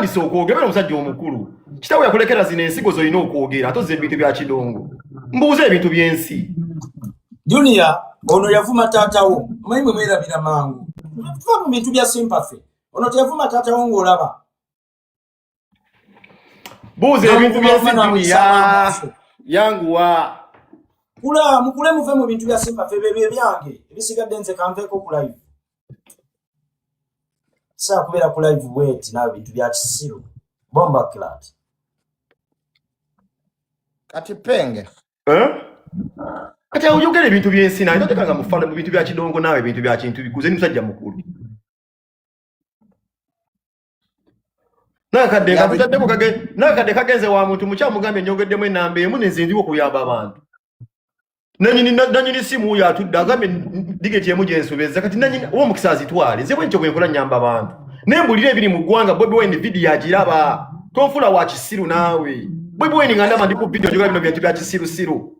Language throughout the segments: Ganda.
Otandise okwogera omusajja omukulu. Kitawe yakulekera zino ensigo z'olina okwogera, ate ozza ebintu bya kidongo. Mbuuza ebintu by'ensi. Junior ono yavuma taata wo, omanyi mwe mwerabira mangu, tuva mu bintu bya sympathy. Ono teyavuma taata wo ng'olaba. Buuza ebintu Namuvuma by'ensi, namuyisaamu Junior. amaaso. Yanguwa. Kula mukule muve mu bintu bya sympathy, ebyo ebyange ebisigadde nze kanveeko ku live. Saa kubeera ku live bweti naawe bintu bya kisiru, bomba clat. Kati Penge. Eh? Kati awo oyogera ebintu by'ensi naye totekanga mu fala mu bintu bya kidongo naawe, ebintu bya kintu bikuze, ni musajja mukulu. Nakadde kakutaddeko kage, nakadde kagenze wa muntu mukyamugambye nyongeddemu enamba emu nenze ndiwo okuyamba abantu. Nanyini simu wuyo atudde agambye digeti emu gyensobezza, kati nanyini ow'omukisa azitwale. Nze bwentyo bwenkola, nnyamba abantu naye mbulira ebiri mu ggwanga. Bobi Wine vidiyo agiraba, tonfuula wa kisiru naawe. Bobi Wine nga ndaba ndi ku vidiyo njogera bino bintu bya kisirusiru.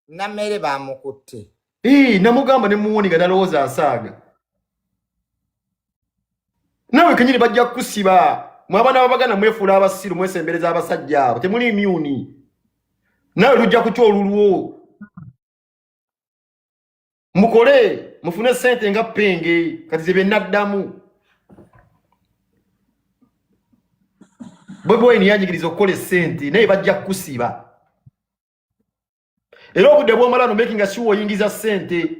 Nammere bamukutte. Ii, namugamba ne muwoni nga nalowooza asaaga. Naawe kenyini bajja kukusiba. Mwe abaana b'Abaganda mwefuula abasiru, mwesembereza abasajja abo, temuli immune. Naawe lujja kutya olulwo. Mukole mufune ssente nga Penge, kati ze bye naddamu. Bobi Wine yanjigiriza okukola essente, naye bajja kukusiba. Era obudde bw'omala no making sure oyingiza ssente.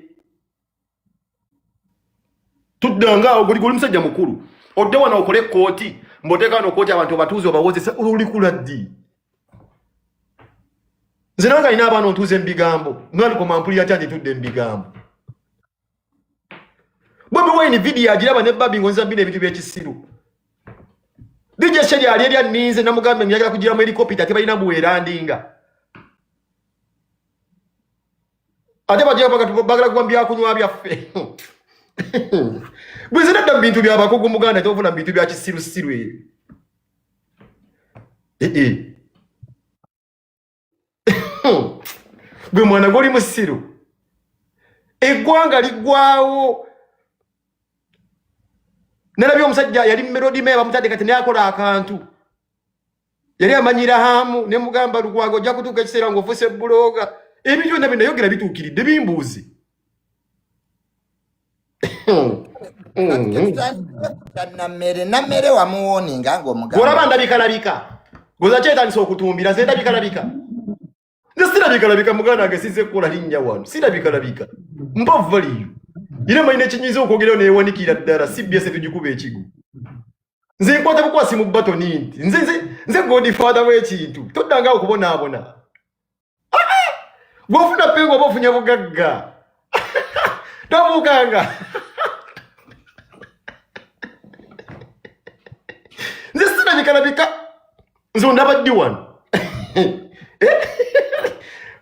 Tuddanga awo, guli musajja mukulu. Odde wano okole ekkooti, mbw'oteeka wano kkooti abantu obatuuze obawozesa, olikula ddi? Nze nange alina abaana ontuuze mu bigambo, nwalikoma mpulira tya nti ntudde mu bigambo. Bobi Wine vidiyo agiraba ne Babi ng'onziza bino ebintu by'ekisiru. DJ Sheri ali eri anninze, namugambye njagala kugiramu helicopter, tebalina buwerandinga. Ate bajja bagala kuba byakunywa byaffe. Bwe nze nadda mu bintu by'abakugu muganda, tovuna mu bintu bya kisirusiru ebyo. Eh, eh. Gwe mwana gw'oli musiru. Eggwanga liggwawo. Nalabye omusajja yali Melody Mayor bamutadde kati naye akola akantu. Yali amanyira hamu ne mugamba Lukwago ojja kutuuka ekiseera ng'ofuuse buloga. Ebintu byonna bye nayogera bituukiridde bimbuuzi. Nammere, Nammere wamuwoninga ng'omugamba. Olaba ndabikalabika. Goza kyetandisa okutumbira nze ndabikalabika. Nze sirabikalabika muganda wange, sizze kukola linnya wano. Sirabikalabika. Mpa value. Era manyina ekinyinza okwogerayo neewanikira ddala CBS tugikuba ekigo. Nze nkwata bukwasi mu batoni nti nze godfather w'ekintu. Toddanga okubonaabona. Bw'ofuna pengo oba ofunye bugagga. Tobuukanga. Nze sirabikalabika. Nze ondaba ddi wano?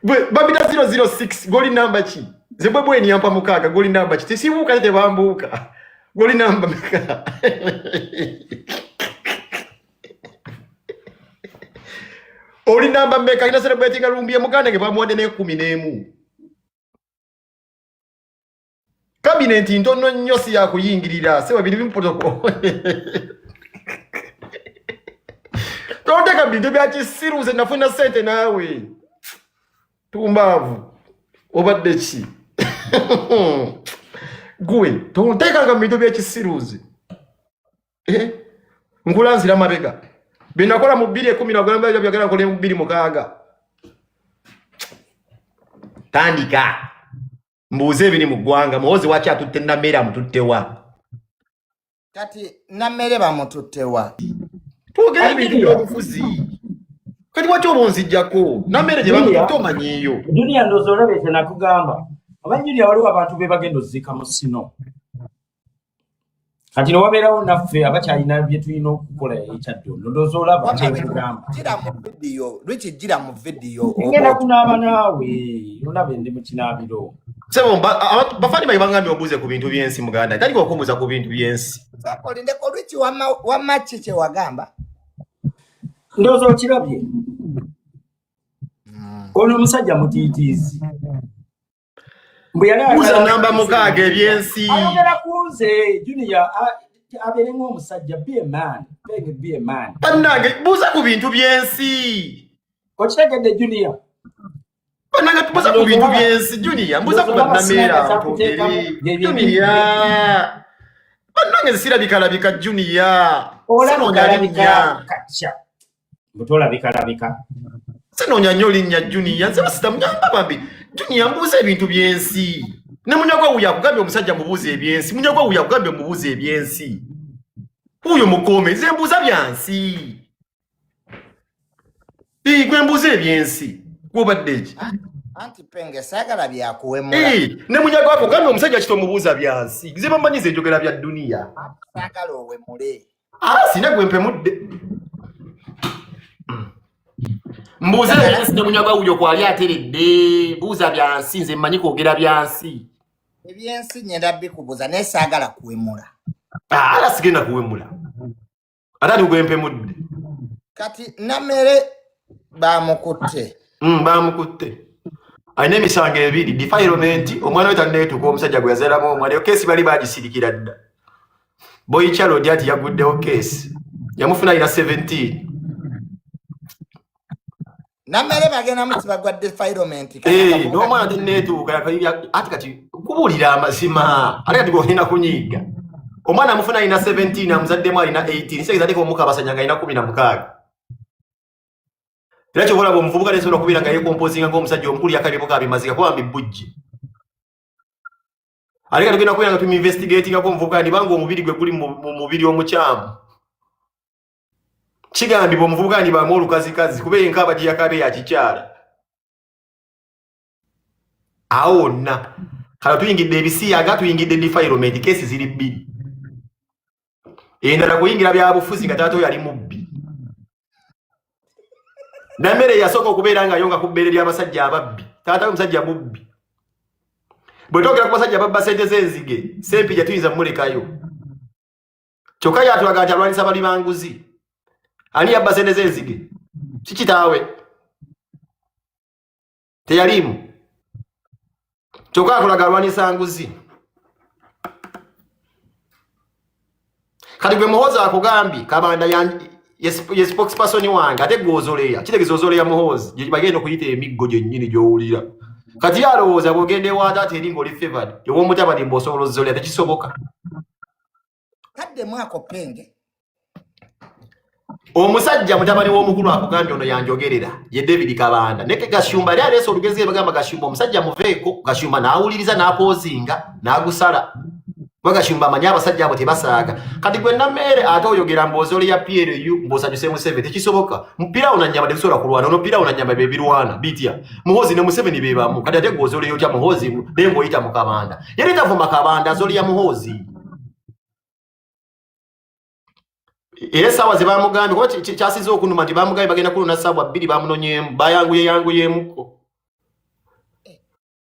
Gwe bambita 006 goli namba ki? Nze bwe bweni yampa mukaaga, goli namba ki? Tesibuuka ate tebambuuka. Goli namba meka? Oli namba meka? Ina celebrating lumbi muganda nge bamuwadde n'ekumi n'emu. Kabineti ntono nnyo si yakuyingirira, seba biri bimu protocol. Tonteka bintu bya kisiru, nze nafuna ssente naawe. Tumbaavu, obadde ki? Gwe tonteekanga mu bintu by'ekisiruzi. Eh, nkulanzira mabega. Bye nakola mu bbiri ekumi na gumu byagala nkole mu bbiri mukaaga. Tandika. Mbuuze ebiri mu ggwanga, Muhoozi waki atutte Nammere, amututte wa? Kati Nammere bamututte wa? Twogere ebintu by'obufuzi. Kati waki oba onzijjako? Nammere gye bamututte omanyiiyo. Junior, ndowooza olaba ekyo nakugamba. Oba Junior, waliwo abantu be bagenda oziika mu sino. Kati ne wabeerawo naffe abakyalina bye tulina okukola ekyadde ono. Ndowooza olaba kyekugamba. Gira mu vidiyo, Lwiki gira mu vidiyo. Ngenda kunaaba naawe, olaba ndi mu kinaabiro. Sebo, bafani bange bangambye ombuuze ku bintu by'ensi muganda. Tandika okumbuuza ku bintu by'ensi. Sooka olindeko Lwiki, wamma ki kye wagamba? Ndowooza okirabye. Ono omusajja mutiitiizi. Mbu yali Buuza ayagala namba mukaaga ebyensi. Ayogera ku nze Junior. Abeere ng'omusajja, be a man. Penge, be a man. Bannange, buuza ku bintu by'ensi. Okitegedde, Junior? Bannange, tubuuza ku bintu by'ensi. Junior, mbuuza ku bannameera mpogere. Junior, bannange, nze sirabikalabika. Junior, sinoonya linnya. Katya butolabikalabika. Sinoonya nnyo linnya, Junior. Nze basita munyamba bambi. Junior, mbuuza ebintu by'ensi. Ne munyagwa wuyo akugambye omusajja mubuuza ebyensi. Munyagwa wuyo akugambye mubuuza ebyensi. Wuyo mukome, nze mbuuza byansi. Ii, gwe mbuuza ebyensi, gwobadde ki? Anti Penge, saagala byakuwemula. Ne munyagwa akugambye omusajja kitomubuuza byansi. Nze bamanyiza enjogera bya duniya. Saagala owemule. Ah, sina gwe mpemudde. Mbuuza ebyensi. Ne munyagwa wuyo kwali ateredde. Buuza byansi, nze mmanyi kwogera byansi. Ebyensi nyenda bikubuuza, naye saagala kuwemula. Ah, ala sigenda kuwemula, ate ani gwe mpemudde? Kati Nammere bamukutte? Bamukutte, alina emisango ebiri: defilement, omwana we tanneetuka, omusajja gwe yazaalamu omwana. Eyo keesi bali bagisirikira dda. Boy child ati yaguddewo keesi, yamufuna alina 17. Nammere bagenda musiba gwa defilement? N'omwana tanneetuuka. Ati kati kubuulira amazima, ate kati gwolina kunyiiga. Omwana amufuna alina 17, amuzaddemu alina 18. Kitegeeza ateka omukabasanya nga alina 16. Era kyova olaba omuvubuka tesobola okubeera nga yekompozinga ng'omusajja omukulu. Yakabimuka abimaziga kuba mbibujje. Ate kati tugenda kubeera nga tumuinvestigatingako omuvubuka ndibanga omubiri gwe guli mu mubiri omukyamu. Kigambibwa omuvubuka ndibaamu olukazikazi, kuba enkaaba gye yakaaba ya kikyala. Awo wonna kale tuyingidde ebisiyaga, tuyingidde defilement. Keesi ziri bbiri. Endala kuyingira byabufuzi nga taata oyo yali mubbi. Nammere yasooka okubeera nga yo nga ku bbeere ly'abasajja ababbi. Taata we musajja mubbi. Bwe twogera ku basajja babba sente z'enzige, Sempija tuyinza mumulekayo. Kyokka ye atulaga nti alwanisa bali banguzi. Ani yabba sente z'enzige? Si kitaawe? Teyaliimu. Kyokka akulaga alwanisa nguzi. Kati gwe Muhoozi akugambye Kabanda ye spokesperson wange, ate gwe ozoleya. Kitegeeza ozoleya Muhoozi, gye bagenda okuyita emiggo gyennyini gy'owulira. Kati ye alowooza bw'ogenda ewa taata eri ng'oli favored, ew'omutabani mbw'osobola ozoleya. Tekisoboka. Kaddemu ako, Penge. Omusajja mutabani w'omukulu akugambye ono yanjogerera, ye David Kabanda. Neke Gashumba yali aleese olugezi, bagamba Gashumba omusajja muveeko. Gashumba n'awuliriza, n'apoozinga, n'agusala, kuba Gashumba amanyi abasajja abo tebasaaga. Kati gwe Nammeere ate oyogera mbw'ozole ya PLU, mbw'osanyuse Museveni. Tekisoboka. Mupira na nyama tebisobola kulwana. Ono pirawo na nyama bebirwana bitya? Muhoozi ne Museveni be bamu. Kati ate gwe ozoleyo otya Muhoozi naye ng'oyita mu Kabanda? Yali tavuma Kabanda, azole ya Muhoozi. Era essaawa ze bamugambye, kuba kyasize okunuma nti bamugambye bagenda kulona ssaawa 2, bamunonyeemu, bayanguye yanguyeemuko.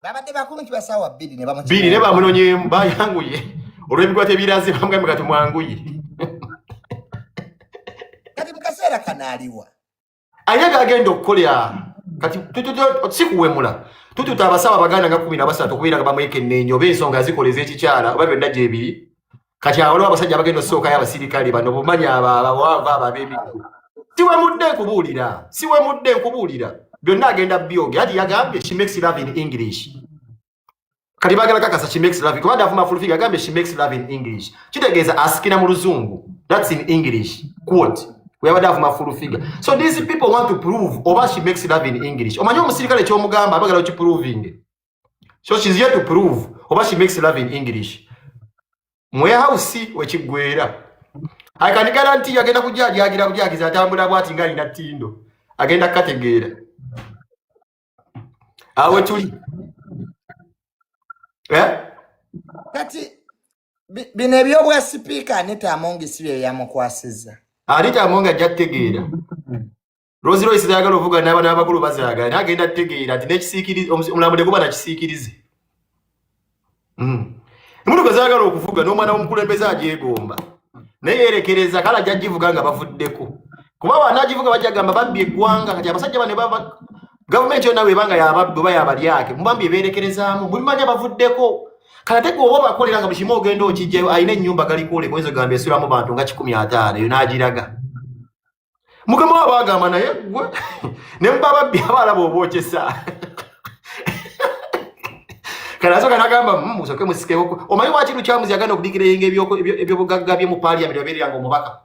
Babadde bakulu nti basaawa 2 ne bamu 2 ne bamunonyeemu, bayanguye olw'ebigwa tebiraze. Bamugambye kati mwanguye. Kati mu kaseera kano aliwa? Alina byagenda okukolera. Kati si kuwemula, tututa abasawo abaganda nga 13 okubeera nga bamwekenneenya oba ensonga zikola ez'ekikyala oba byonna gyebiri. Kati awo waliwo abasajja abagenda osookayo, abasirikale bano bumanyi, abo abawanvu, abo ab'emiggo. Siwemudde nkubuulira, siwemudde nkubuulira, byonna agenda byogera. Ati yagambye she makes love in English. Kati bagala kakasa she makes love, kuba davuma full figure. Agambye she makes love in English, kitegeeza asikira mu luzungu. That's in English quote weyabadde avuma full figure. So these people want to prove oba she makes love in English. Omanyi omusirikale kyomugamba abagala okiproving. So she's here to prove oba she makes love in English. Warehouse wekiggwera, I can guarantee agenda kujyajagira bujagiza, atambula bwati nga alina ttindo, agenda kukategeera. Awo tuli, eh? Kati bino ebyobwa sipiika, Anita Amongi si bye yamukwasizza? Anita Amongi ajja kutegeera. Rolls Royce zayagala ovuga n'abaana abakulu bazaagala, naye agenda kutegeera nti n'ekisiikirize, omulambo teguba na kisiikirize. Emmotoka zaagala okuvuga n'omwana w'omukulembeze agyegomba, naye yeerekereza. Kale ajja givuga nga bavuddeko, kuba wanaagivuga bajja gamba babbye eggwanga. Kati abasajja bano baba gavumenti yonna bwebanga yababbi oba yabalyake, mubambi ebeerekerezaamu, mubimanya bavuddeko. Kale ate gwe oba obakolera nga buli kimu ogenda okijjayo, alina ennyumba galikwoleka oyinza ogamba esulamu bantu nga 150, eyo n'agiraga. Mukama we aba agamba naye gwe ne muba babbi aba alaba obwokyesa. Kale asooka n'agamba, musooke musikewo. Omanyi lwaki Lukyamuzi yagaana okudikireyenga ebyobugagga bye mu paaliyamenti wabeereranga omubaka?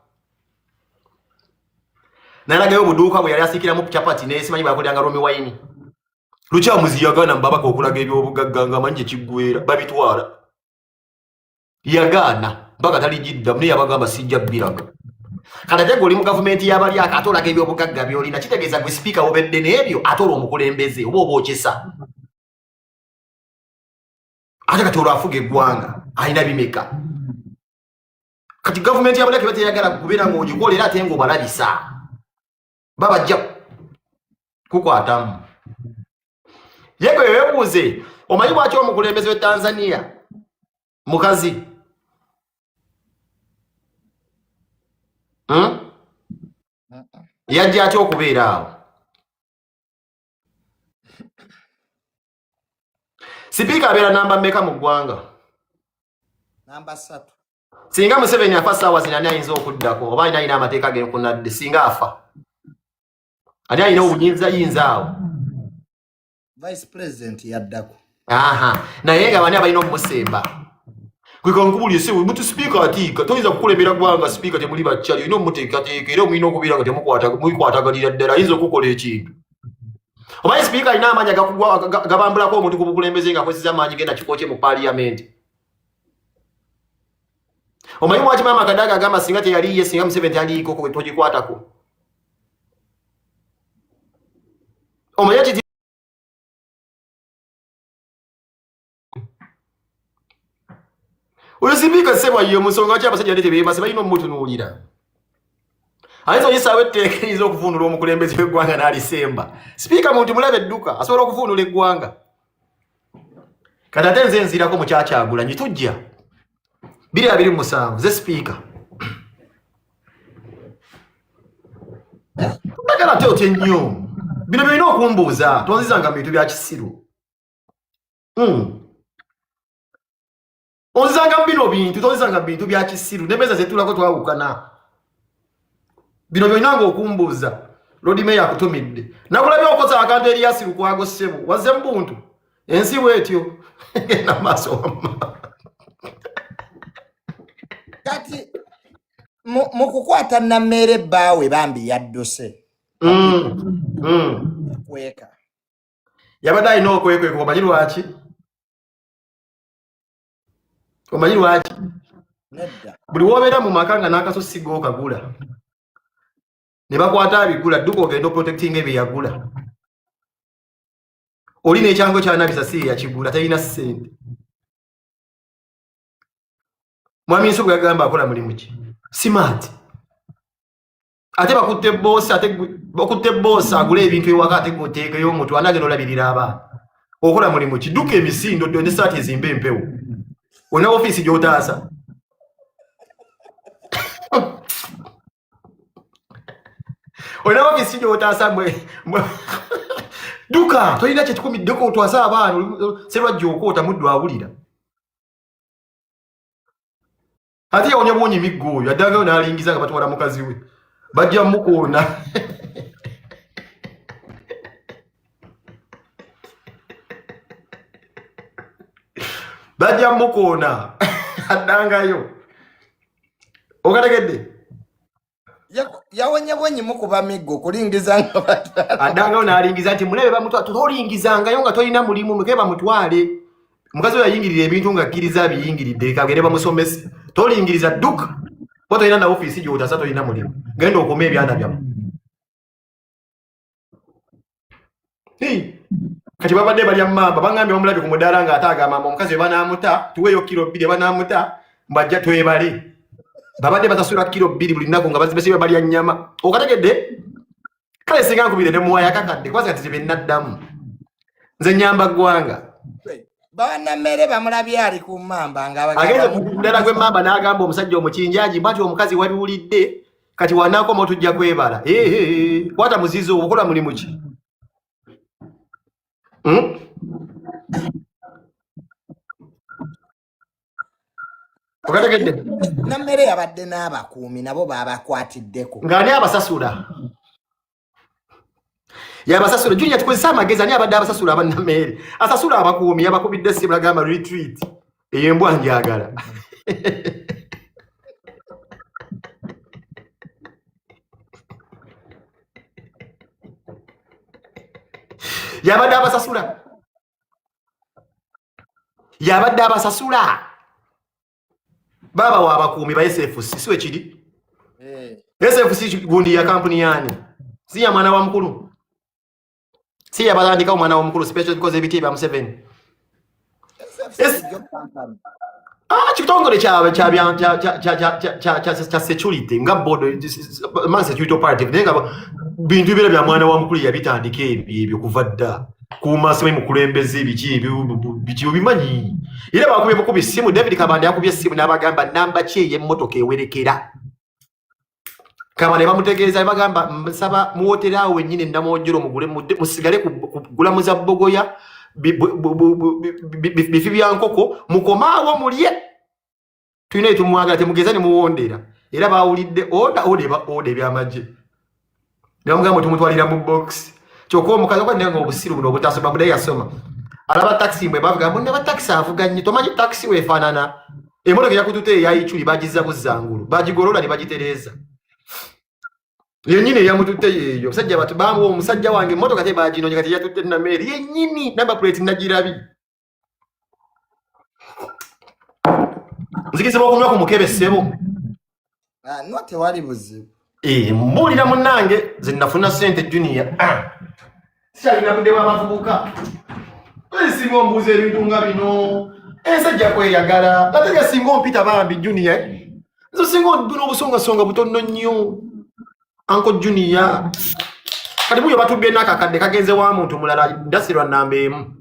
Nalagayo obuduuka bwe yali asiikiramu capati naye simanyi bwakoleranga Romi wayini. Lukyamuzi yagaana mu babaka okulaga ebyobugagga ng'amanyi gye kiggweera babitwala. Yagaana mpaka taligiddamu naye yabagamba sijja bbiraga. Kati ate gwe oli mu gavumenti y'abalyaka ate olaga ebyobugagga by'olina, kitegeeza gwe sipiika wobedde n'ebyo ate olwo omukulembeze oba obwokyesa. Ate kati olwo afuga eggwanga alina bimeka? Kati gavumenti y'abalyaka eba teyagala kubeera ng'ogikolera ate ng'obalabisa babajja kukwatamu. Ye gwe weebuuze, omanyi lwaki omukulembeze w'e Tanzania mukazi? Yajja atya okubeera awo? Sipiika abeera namba mmeka mu ggwanga? Namba 3. Singa Museveni afa ssaawa zino ani ayinza okuddako? Oba alina alina amateeka genkunadde singa afa? Ani alina obuyinza yinza awo? Vice President yaddako. Aha, naye nga bani abalina okumusemba? Kweka nkubulye sebo, mutu sipiika atiika, toyinza kukulembera ggwanga sipiika temuli bakyali, olina omuteekateeka era omulina okubeera nga temukwataganira ddala, ayinza okukola ekintu. Omanyi sipiika alina amaanyi agabambulako omuntu ku bukulembeze ng'akozesa amaanyi ge nakifo kye mu paaliyamenti. Omanyi lwaki maama Kadaga agamba singa teyali ye, singa Museveni taliiko togikwatako? Omanyi kiti oyo sipiika ssebwa ye musonga ki abasajja tebeebase balina omutunuulira. Ayinza oyisaawo etteeka eriyinza okuvuunula omukulembeze w'eggwanga n'alisemba. Sipiika muntu mulabe edduka, asobola okuvuunula eggwanga. Kati ate nze nzirako mu Kyakyagulanyi tujja 2027 ze sipiika. Ndagala ate otye nnyo. Bino byolina okumbuuza, tonzizanga mu bintu bya kisiru. Onzizanga mu bino bintu, tonzizanga mu bintu bya kisiru. N'emmeeza zetulako twawukana. Bino byolina nga okumbuuza. Lord Mayor akutumidde. Nakulabye okoza akantu eri Yasiru Lukwago ssebo. Wazze mu buntu. Ensi bw'etyo. Genda maaso wamma. Kati mu kukwata Nammeere bbaawe bambi yadduse. Kweka. Yabadde alina okwekweka, omanyi lwaki? Omanyi lwaki? Nedda. Buli w'obeera mu maka nga n'akaso si g'okagula. Ne bakwata abigula, dduka ogenda oprotectinga ebye yagula. Oli n'ekyango ky'anabisa si ye yakigula, talina ssente. Mwami Nsubuga yagamba akola mulimu ki? Smart. Ate bakutte boosi, ate bakutte boosi agule ebintu ewaka, ate gwe oteekeyo omutwe, ani agenda olabirira abaana? Okola mulimu ki? Dduka emisindo, ddo n'essaati ezimba empewo. Olina ofiisi gy'otaasa? Olina ofiisi gy'otaasa mwe. Dduka, tolina kye kikumi, dduka otwase abaana, Serwajja okwota muddu awulira. Ate yawonya buwonyi miggo oyo, addangayo n'alingiza nga batwala mukazi we. Bajja mukoona. Bajja mukoona. Addangayo. Okategedde? Yawonye bwonyi mukuba miggo kulingiza nga batwala. Addangayo n'alingiza nti mulabe bamutwala, tolingizangayo nga tolina mulimu, muke bamutwale. Mukazi oyo yayingirira ebintu ng'akkiriza abiyingiridde, kagende bamusomese. Tolingiriza dduka. Kuba tolina na ofiisi gy'otasa, tolina mulimu. Genda okume ebyana byammwe. Hey. Kati babadde balya mmamba, bangambye bamulabye ku mudaala ng'ate agamba mbu omukazi we banaamuta, tuweeyo kiro 2, banaamuta, mbajja twebale. Babadde basasula kiro 2 buli nnaku nga bazibasiba balya nnyama. Okategedde? Kale singa nkubire ne muwaya kakadde, kubanga kati tebe nnaddamu. Nze nnyamba ggwanga. Banammere bamulabye ali ku mmamba nga abagamba Agenze ku mudaala gw'emmamba n'agamba omusajja omukinjaji bw'ati omukazi wabiwulidde, kati wanaakoma tujja kwebala. Kwata muzizo, okola mulimu ki? Okategedde? Nammere yabadde n'abakuumi nabo babakwatiddeko. Ng'ani abasasula? Yabasasula. Junior, tukozese amagezi. Ani abadde abasasula? Abannammeere asasula abakuumi, yabakubidde essimu nagamba retreat eyo embwa njagala. Yabadde abasasula, yabadde abasasula. Baaba wa abakuumi ba SFC, si wekiri? Eh. SFC gundi ya kampuni yani si ya mwana wa mukulu, si yabatandika omwana w'omukulu special because ebiti bya Museveni. Ah, kitongole kya kya kya kya kya kya kya kya kya security nga board man security operative, naye nga bintu bira bya mwana wa mukulu yabitandika ebyo ebyo kuva dda kuuma simanyi mukulembeze biki ebyo biki obimanyi. Era bakubye bukubi essimu, David Kabanda yakubye essimu n'abagamba namba ki ey'emmotoka ewerekera Kabanda, ne bamutegeeza ne bagamba nsaba muwotera awo wennyini Namwojjolo mugule musigale kugula muza bbogoya bifi bya nkoko mukomaawo mulye, tulina etumwagala temugeza ne muwondera. Era bawulidde oda oda eba oda ebyamagye ne bamugamba tumutwalira mu box. Kyokka omukazi okwa naye nga obusiru buno obutasoma budaye yasoma alaba taxi mwe bavuga mbu naba taxi avuga nnyo, tomanyi taxi weefaanana. Emmotoka eyakutute eyayiculi bagizza buzzangulu bagigolola ne bagitereeza yennyini eyamututte yeeyo. Omusajja batu bamuwa omusajja wange emmotoka te baginoonya kati yatutte Nameeri yennyini namba plate nagirabi. Nzikirizibwa okunywa ku mukebe ssebo? Ah, no, tewali buzibu. Eh, mbuulira munnange, nze nafuna ssente Junior. Ah, sikyalina budde bw'abavubuka. Singa ombuuza ebintu nga bino, ensi ejja kweyagala. Ate nga singa ompita bambi Junior, nze singa odduna obusongasonga butono nnyo. Uncle Junior. Kati buyo batubye n'akakadde kagenze wa muntu mulala ndasirwa namba emu.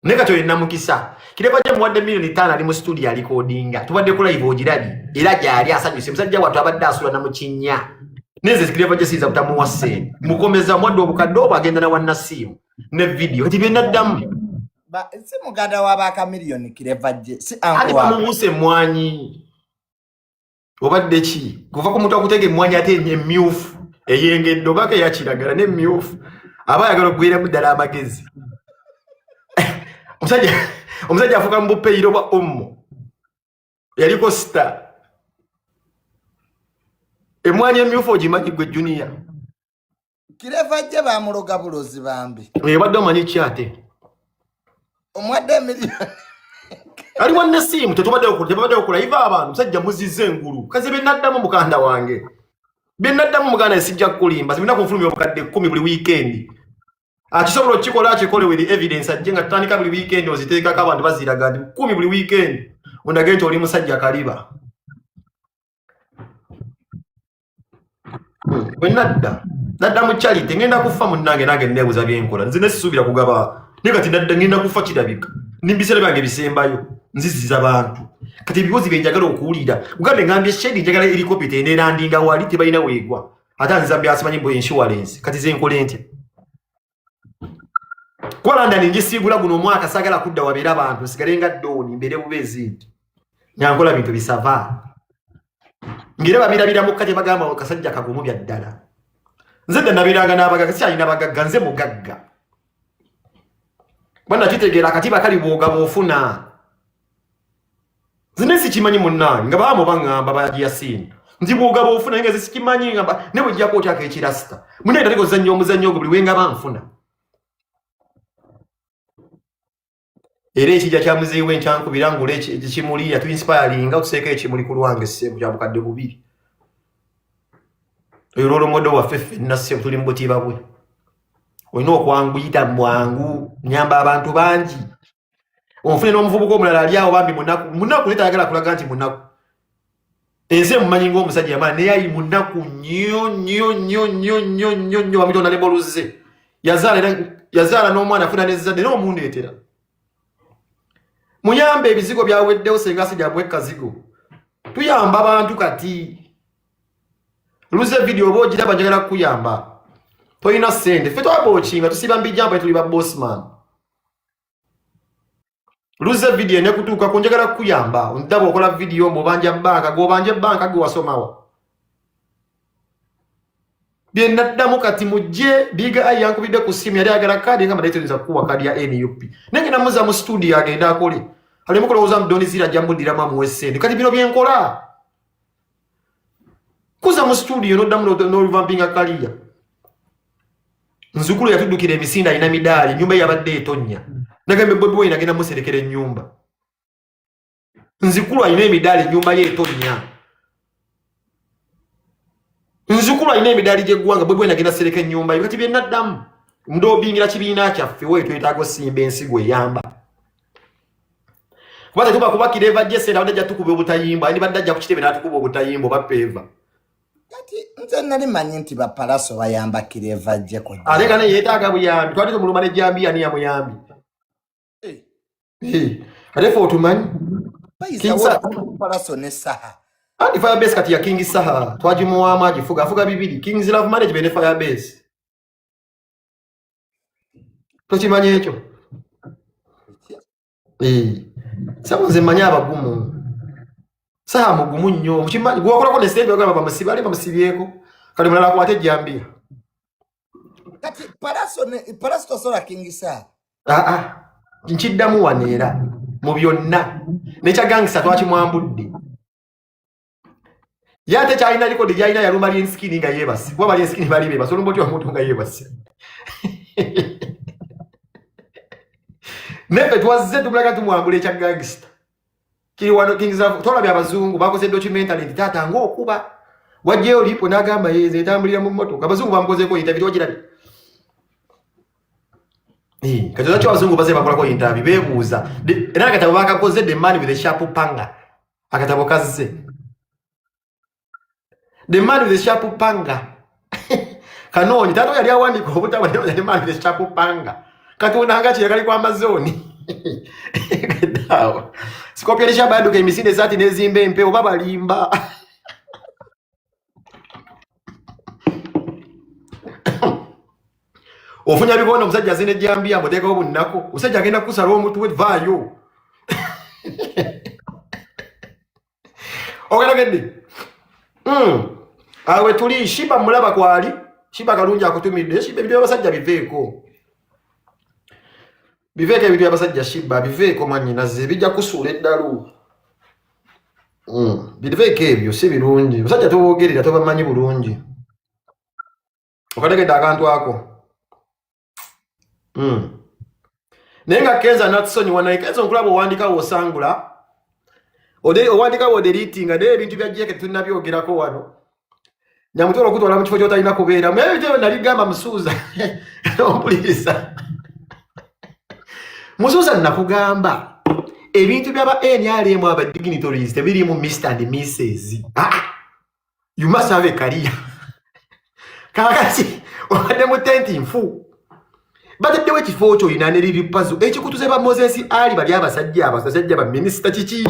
Naye kati olina mukisa. Kireba gye muwadde 5 million ali mu studio alikodinga. Tubadde ku live ogirabye. Era gy'ali asanyuse. Musajja wattu abadde asula na mu kinnya. Nenze Kireba gye siyinza butamuwa ssente. Mukomeza muwadde obukadde obwo agenda na wannasiimu ne video. Kati bye naddamu. Si muganda wa bakamiliyoni Kireva gye si Ati anko waabwe. bamubuusa emmwanyi. Obadde ki? Kuva ku muntu akutega emmwanyi ate emyufu eyengedde obako eyakiragala n'emmyufu. Aba ayagala okugwiramu ddala amagezi. Omusajja afuuka mu bupeyiro bwa ommo. Yaliko star. Emmwanyi emyufu ogimanyi gwe Junior? Kireva gye bamuloga bulozi bambi. Obadde omanyi ki ate? Omuwadde emiliyoni. Ali wannesiimu tetubadde okula iva abantu musajja muzize engulu kazi bye naddamu muganda wange, bye naddamu muganda sijja kukulimba zibina kunfulumya obukadde 10 buli weekend. Akisobola okukikola akikole with evidence, ajje nga tutandika buli weekend oziteekako abantu baziraga nti 10 buli weekend ondage nti oli musajja kaliba. Bwe nadda nadda mu charity, ngenda kufa munnange, nange neebuuza byenkola nze nesisuubira kugaba, naye kati nadda ngenda kufa kirabika nimbiseera byange bisembayo nziziza bantu. Kati ebibuuzi bye njagala okuwulira kugambe ngambye shedi njagala helicopter enerandinga wali tebalina weegwa ate nziza byasimanyi mbu insurance. Kati ze nkole ntya kuba London ngisiigula guno omwaka saagala kudda wabeera abantu nsigale nga dooni mbeere bubeezi nti nga nkola bintu bisava ngera babirabira mukka tebagamba kasajja kagumu bya ddala. Nze dda nabiranga n'abagagga, sikyalina bagagga, nze mugagga bana kitegeera akatiba kali bwoga bw'ofuna. Nze ne sikimanyi munnange nga baamu baŋŋamba bagiyasiini nti bwoga bw'ofuna, naye nga nze sikimanyi ngamba ne bwejjako otyako ekirasita munnaye tateka ozannya omuzannyo ogwo buli wengaba nfuna. Era ekijja kya muzeeyi we nkyankubira ngula ekimuli yatuinspiringa otuseeko ekimuli ku lwange ssebo kya 2000. Oyo role model waffe ffenna ssebo, tuli mu butiba bwe. Olina okwanguyita mwangu nyamba abantu bangi onfune n'omuvubuka omulala ali awo bambi munaku munaku naye tayagala kulaga nti munaku. Ensi emumanyi ng'omusajja yamaani naye ali munaku nnyo nnyo nnyo nnyo nnyo nnyo nnyo. Bamuyita Honorable Luzze, yazaala era yazaala n'omwana afuna n'ezzadde naye omundeetera muyambe ebizigo byaweddewo senga sijja kazigo tuyamba abantu. Kati luze video oba ogiraba njagala kukuyamba, tolina ssente, ffe twabookinga tusiba mbijambo tuli ba bossman. Luze video nekutuuka ku njagala kukuyamba. Ndaba okola video mbu obanja banka, gw'obanja banka gwe wasomawa. Bye naddamu kati mujje Big Eye yankubidde ku ssimu yali ayagala kaadi nga mbadde tuyinza kukuwa kaadi ya NUP. Naye ngenda muzza mu studio agende akole. Aleme kulowooza mu Don Zira ajja muddiramu amuwe ssente. Kati bino bye nkola. Kuza mu studio n'oddamu n'oluvampinga kaliya. Nzukulu yatuddukira emisinde alina midaali, ennyumba ye yabadde etonnya. Nagambye Bobi Wine agenda muserekera ennyumba. Nzikulu alina emidaali, ennyumba ye etonnya. Nzukulu alina emidaali gy'eggwanga, Bobi Wine agenda sereka ennyumba ye. Kati bye naddamu ndobingira kibiina kyaffe, wewe twetaaga osimba ensigo eyamba. Kuba tetuba kuba Kireva Jesse abadde ajja tukuba obutayimba, ani badde ajja ku kitebe n'atukuba obutayimba oba peeva. Kati nze nali manyi nti bapalaso bayamba Kireva Jje kujja. Ate kane yeetaaga buyambi, twali tumuluma ne jambiya ni yamuyambi. Eh. Ate ffe otumanyi. Bayisa wo Palaso ne Saha. Anti Firebase kati ya King Saha twagimuwaamu agifuga, afuga bibiri, Kings Love Management ne Firebase. Tokimanyi ekyo? Eh. Sabo nze mmanyi abagumu. Saha mugumu nnyo. Okimanyi gwokolako ne ssente ogamba bamusibe, ali bamusibyeko. Kati mulala akwate ejjambiya. Kati Palaso ne Palaso tosobola King Saha. Ah ah. Nkiddamu wano era mu byonna. N'ekya gangsta twakimwambudde. Ye ate kyalina likodi gyalina yalumba lyensikini nga yeebase. Kuba balyensikini bali beebase, olumba otya omuntu nga yeebase. Neffe twazze tumulaga tumwambula ekya gangsta. Kiri wano Kings of tolabye abazungu bakoze documentary nti taata ng'okuba. Wajjeyo lipo n'agamba yeze etambulira mu mmotoka. Abazungu bamukozeeko interview ogirabye. Eh, kati lwaki abazungu baze bakolako interview beebuuza. Era akatabo bakakoze The Man with the Sharp Panga. Akatabo kazze. The Man with the Sharp Panga. Kanoonyi taata yali awandiika obutabo naye The Man with the Sharp Panga. Katonda nga kye kali ku Amazon. Awo. Scorpion Shaba yaduka emisinde esaati n'ezimba empewo babalimba. Ofunya bibona omusajja azina ejjambiya amuteekawo bunnako. Omusajja agenda kukusala omutwe vaayo. Ogeragedde. Awe tuli Shiba mulaba kwali. Shiba kalungi akutumidde. Shiba ebintu by'abasajja biveeko. Biveeko ebintu by'abasajja Shiba biveeko mwannyinaze bijja kusuula eddalu. Biveeko ebyo si birungi. Abasajja toboogerera tobamanyi bulungi. Okategedde akantu ako. Naye nga Kenzo anatusonyiwa, naye Kenzo nkulaba owandika w'osangula. Owandika w'odeliitinga, naye ebintu bya Jeke tetunnabyogerako wano. Nyamutwala okutwala mu kifo ky'otalina kubeeramu. Naye ebintu ebyo nabigamba Musuuza. Ompuliriza. Musuuza nakugamba ebintu by'aba NRM aba dignitaries tebiriimu Mr and Mrs. You must have a career. Kaakati obadde mu tenti nfu. Bataddewo ekifo kyo olina ne liri puzzle. Ekikutuze ba Moses Ali bali abasajja abasajja ba minisita kiki?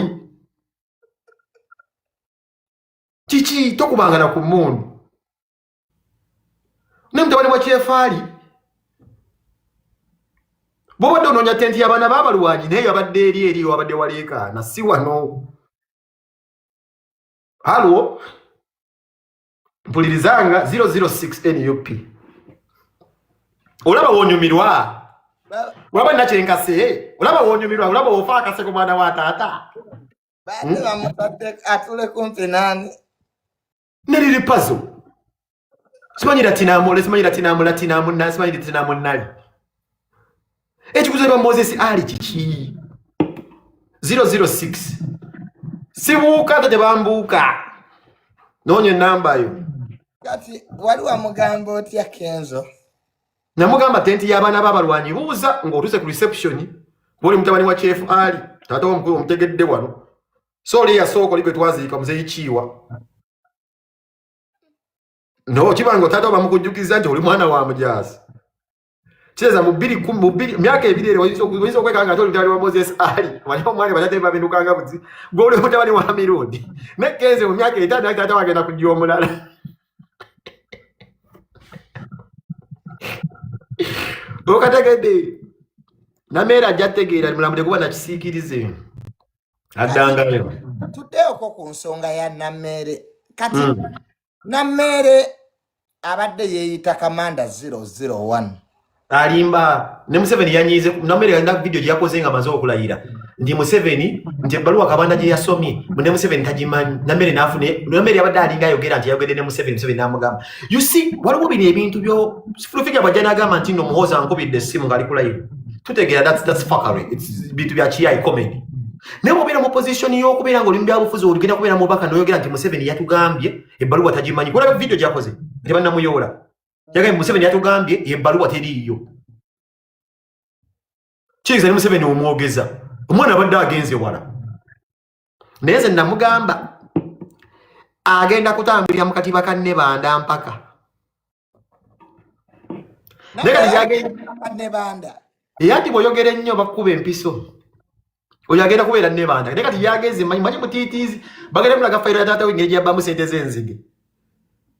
Kiki tokubanga na ku mmundu. Ne mutabani wa Kyefaali bw'obadde onoonya tenti y'abaana b'abalwanyi naye yabadde eri eri wabadde waleekaana si wano. Halo, mpulirizanga 006 NUP. Olaba wonyumirwa? Olaba nakyenkase? Olaba wonyumirwa? Olaba ofa akaseko mwana wa taata? Baate bamutadde atule kumpi nani? Ne liri puzzle. Simanyi latinamu, simanyi latinamu, latinamu, na simanyi latinamu nali. Ekikuzo ba Moses Ali kiki? 006. Sibuuka ate tebambuuka. Noonya ennamba yo. Kati wali wamugamba otya Kenzo? Namugamba tenti y'abaana b'abalwanyi buuza ng'otuuse ku reception bw'oli mutabani wa Chief Ali taata w'omukulu omutegedde wano. So oli eyasooka oli gwe twaziika muzeeyi Kiiwa. No kibanga taata bamukujjukiza nti oli mwana wa mujaasi. Kireza mu bbiri kumi, mu bbiri, myaka ebiri ero oyinza okwekanga nti oli mutabani wa Moses Ali. Omanyi omwana batate babindukanga buzi. Gwe oli mutabani wa Mirundi. Ne Kenzo mu myaka etaano ate taata wagenda kujja omulala. Okategedde. Nameere ajja tegeera mulambo teguba nakisiikirize addangayo. Tuddeyoko ku nsonga ya Nameere kati. Nameere abadde yeeyita Kamanda 001. Alimba ne Museveni yanyiize. Nameere yalina video gye yakoze nga amaze okulayira nti Museveni, nti ebbaluwa Kabanda gye yasomye ne Museveni tagimanyi. Nameere n'afune, Nameere yabadde alinga ayogera nti yayogedde ne Museveni, Museveni n'amugamba. You see, waliwo bino ebintu byo Full Figure bw'ajja n'agamba nti nno Muhoozi ankubidde essimu ng'ali ku live, tutegeera that's fuckery. It's bintu bya kiyayi, comedy. Naye bw'obeera mu position y'okubeera ng'oli mu byabufuzi, ogenda kubeera mubaka n'oyogera nti Museveni yatugambye ebbaluwa tagimanyi. Kulaba video gy'akoze tebannamuyoola, yagambye Museveni yatugambye ebbaluwa teriiyo. Kiyinza ne Museveni omwogeza omwana abadde agenze wala, naye nze namugamba agenda kutambulira mu katiba ka Nebanda mpaka. Naye kati gyagenda Nebanda. Era nti bw'oyogera ennyo bakukuba empiso. Oyo agenda kubeera Nebanda, naye kati yagenze manyi mutiitiizi bagenda mulaga fayiro ya taata we engeri gyeyabbamu sente z'enzige.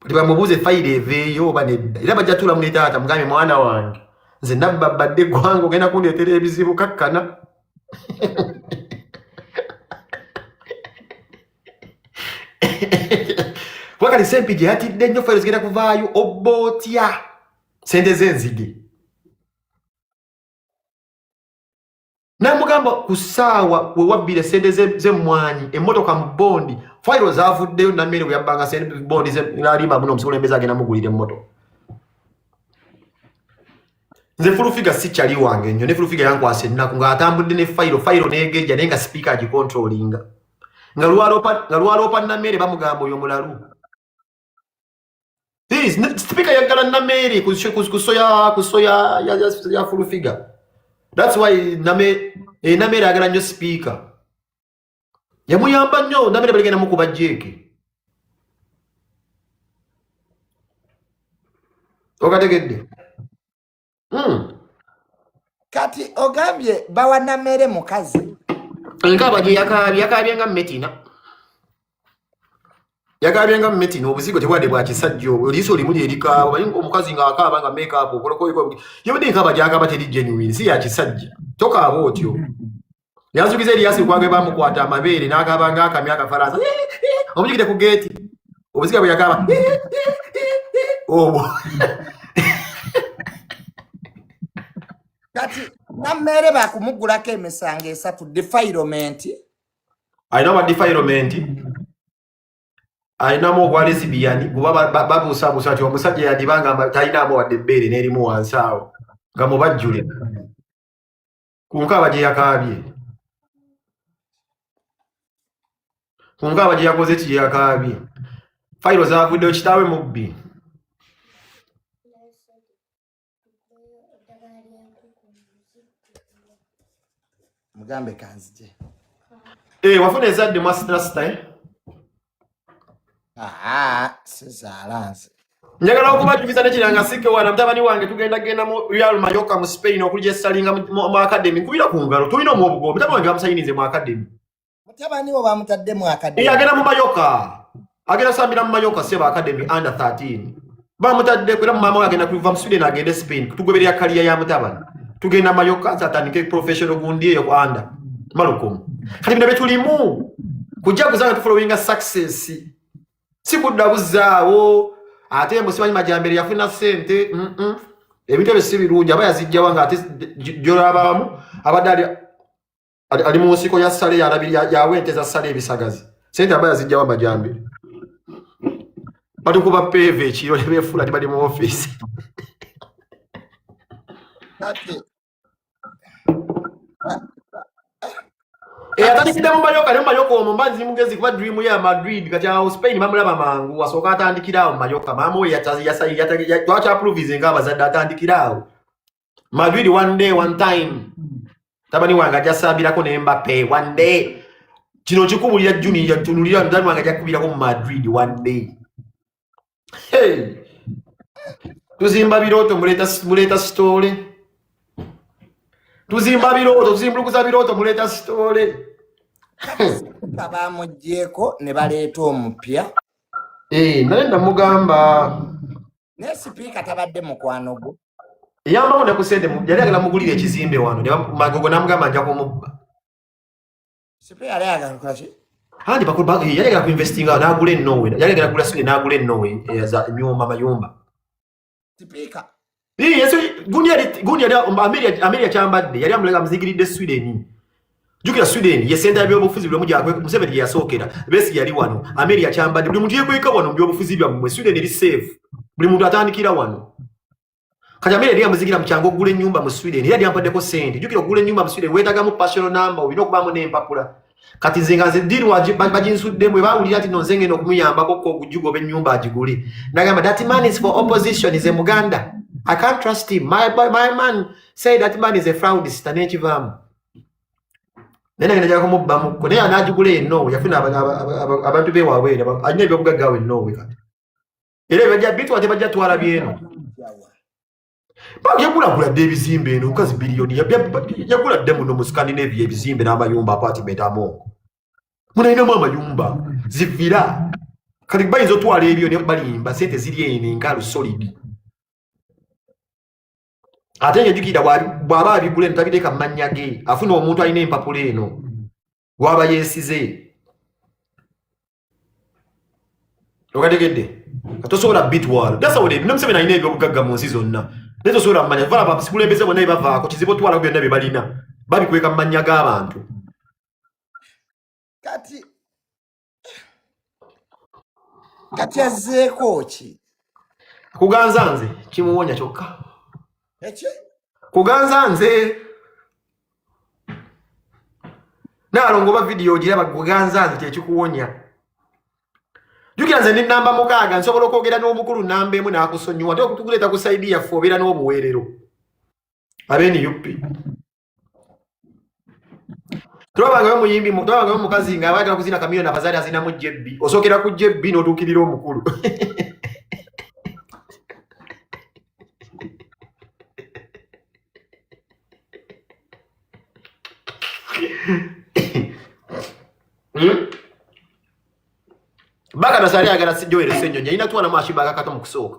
Kati bamubuuze fayiro eveeyo oba nedda, era bajja tuulamu ne taata mugambe, mwana wange, nze nabba bbadde eggwanga, ogenda kundeetera ebizibu, kakkana. Kuba kati sempi gye yatidde nnyo, fayiro zigenda kuvaayo, obba otya sente z'enzige? Namugamba ku ssaawa we wabbira sente z'emmwanyi, emmotoka mu bondi, fayiro zaavuddeyo. Nammere bwe yabbanga sente bondi n'alimba muno omukulembeze agenda mugulira emmotoka. Nze Full Figure si kyali wange nnyo, ne Full Figure yankwasa ennaku ng'atambudde ne fayiro, fayiro n'egejja, naye nga sipiika agikontrolinga nga lwaloopa Nammere bamugamba oyo mulalu. Sipiika yaggala Nameere ku so ya Full Figure. That's why Nameere ayagala nnyo sipiika, yamuyamba nnyo. Nameere baligenda mukuba jeeke, okategedde? Kati ogambye bawa Nameere mukazi. Enkaaba gye yakaabye, yakaabye nga metina, yakaabye nga metina. Obuzigo tebwadde bwa kisajja obwo, eriiso limu lyerikaaba. Omanyi omukazi ng'akaaba nga makeup okolako, yabadde enkaaba gy'akaaba teri genuine, si ya kisajja. Tokaaba otyo. Yanzukiza Erias Lukwago bamukwata amabeere n'akaaba ng'akamya akafalansa, omujjukire ku geeti, obuziga bwe yakaaba obwo. Kati Nameere bakumugulako emisango esatu: defilement. Alina obwa defilement, alinamu obwa lesbian, kuba babuusabuusa nti omusajja yandiba nga talinaamu wadde ebbeere n'erimu wansi awo nga mubajjule ku nkaaba gye yakaabye, ku nkaaba gye yakoze ki, gye yakaabye. Fayiro zaavuddeyo, kitaawe mubbi. Mugambe kanzije. Eh, wafuna ezadde mwa rasta, eh? Aa, sizaala nze. Njagala okubajuliza nekiranga sike wana mutabani wange tugenda genda mu Real Mallorca mu Spain okulijesalinga mu academy. Nkubira ku ngalo, tulina omwobugo. Mutabani wange bamusayinize mu academy. Mutabani wo bamutadde mu academy? Eh, agenda mu Mallorca, agenda sambira mu Mallorca seba, academy under 13 bamutadde. Era maama we agenda kuva mu Sweden agende Spain. Tugoberera career ya mutabani, tugenda Mallorca atandike professional gundi eyo ku under Malcolm. Kati bino byetulimu kujja kuzanga tufollowinga success, si kudda buzzaawo ate mbu simanyi Majambere yafuna ssente. Ebintu ebyo si birungi. Aba yazijjawa nga ate gyolabamu abadde ali mu nsiko ya ssale yawa ente za ssale ebisagazi. Sente aba yazijjawa Majambere? Batukuba peeve ekiro ne beefuula ti bali mu ofiisi. Kati Eh, atandikidde mu Mallorca, ne mu Mallorca omwo mba nzi mugezi kuba dream ya Madrid. Kati awo Spain bamulaba mangu, asooka atandikira awo mu Mallorca. Maama we twakyaprovinze ng'abazadde atandikira awo. Madrid one day, one time tabani wange ajja sambirako ne Mbappe one day. Kino kikubulira Junior, tunulira, mutabani wange ajja kukubirako mu Madrid one day. Hey! Tuzimba birooto, muleeta muleeta story. Tuzimba birooto, tuzimbulukuza birooto, muleeta story. Nga bamugyeko ne baleeta omupya. Eh, naye namugamba. Naye sipiika tabadde mukwano gwo? Eyambawo ne ku sente yali ayagala mugulire ekizimbe wano ne Magogo n'amugamba nja kumubba. Sipiika yali ayagala kukola ki? Andi bakulu yali ayagala ku investinga n'agula e Norway. Yali ayagala kugula Sweden n'agula e Norway za nyumba mayumba. Sipiika. Yesu gundi yali gundi yali Ameria Ameria kyambadde yali amulaga amuzigiridde Sweden. Jjukira Sweden ye senta y'ebyobufuzi buli omu gyakwe Museveni gye yasookera. Besigye yali wano, Ameria kyambadde buli muntu yekweka wano mu byobufuzi byammwe. Sweden eri safe. Buli muntu atandikira wano. Kati Ameria yali amuzigira mu kyangu okugula ennyumba mu Sweden. Era yali ampaddeko ssente. Jjukira okugula ennyumba mu Sweden weetagamu personal number, olina okubaamu n'empapula. Kati nze nga nze deal baginsuddemu bwe bawulira nti no nze ngenda okumuyambako ko okugigoba ennyumba agigule. Nagamba that man is for opposition, is a Muganda. I can't trust him. My man say that man is a fraudster n'ekivaamu. Naye nagenda njagala kumubbamukko naye anaagigula e Norway yafuna abantu be waabwe eno, alina ebyobugagga awo e Norway kati. Era ebajja bitwa tebajja twala byeno. Yagulagula dda ebizimbe eno omukazi biliyoni yagula dda muno mu Scandinavia ebizimbe n'amayumba apartment amongo. Muno alinamu amayumba zivira. Kati bayinza otwala ebyo ne balimba sente ziri eno enkalu solid. Ate ng'ejjukira bw'aba abigula eno tabiteeka mu mannya ge, afuna omuntu alina empapula eno gw'aba yeesize. Okategedde? Tosobola bitwala. That's how they do. Museveni alina ebyobugagga mu nsi zonna. Naye tosobola kumanya. Vala abakulembeze bonna bye bavaako, kizibu otwalako byonna bye balina. Babikweka mu mannya g'abantu. Kati azzeeko ki? Kuganza nze kimuwonya kyokka. Eki? Kuganza nze. Naalongo oba vidiyo ogiraba kuganza nze kyekikuwonya. Jjukira nze ndi namba 6 nsobola okwogera n'omukulu namba 1 n'akusonyiwa ate okutukuleeta ku sayidi yaffe obeera n'obuweerero. Abe NUP. Tulabangayo muyimbi, tulabangayo omukazi nga abaagala kuzina Chameleone abazaale azinamu JB. Osookera ku JB n'otuukirira omukulu. Baka nasali ayagala si Joel Ssenyonyi alina twalamu Ashibaka kato mu kusooka.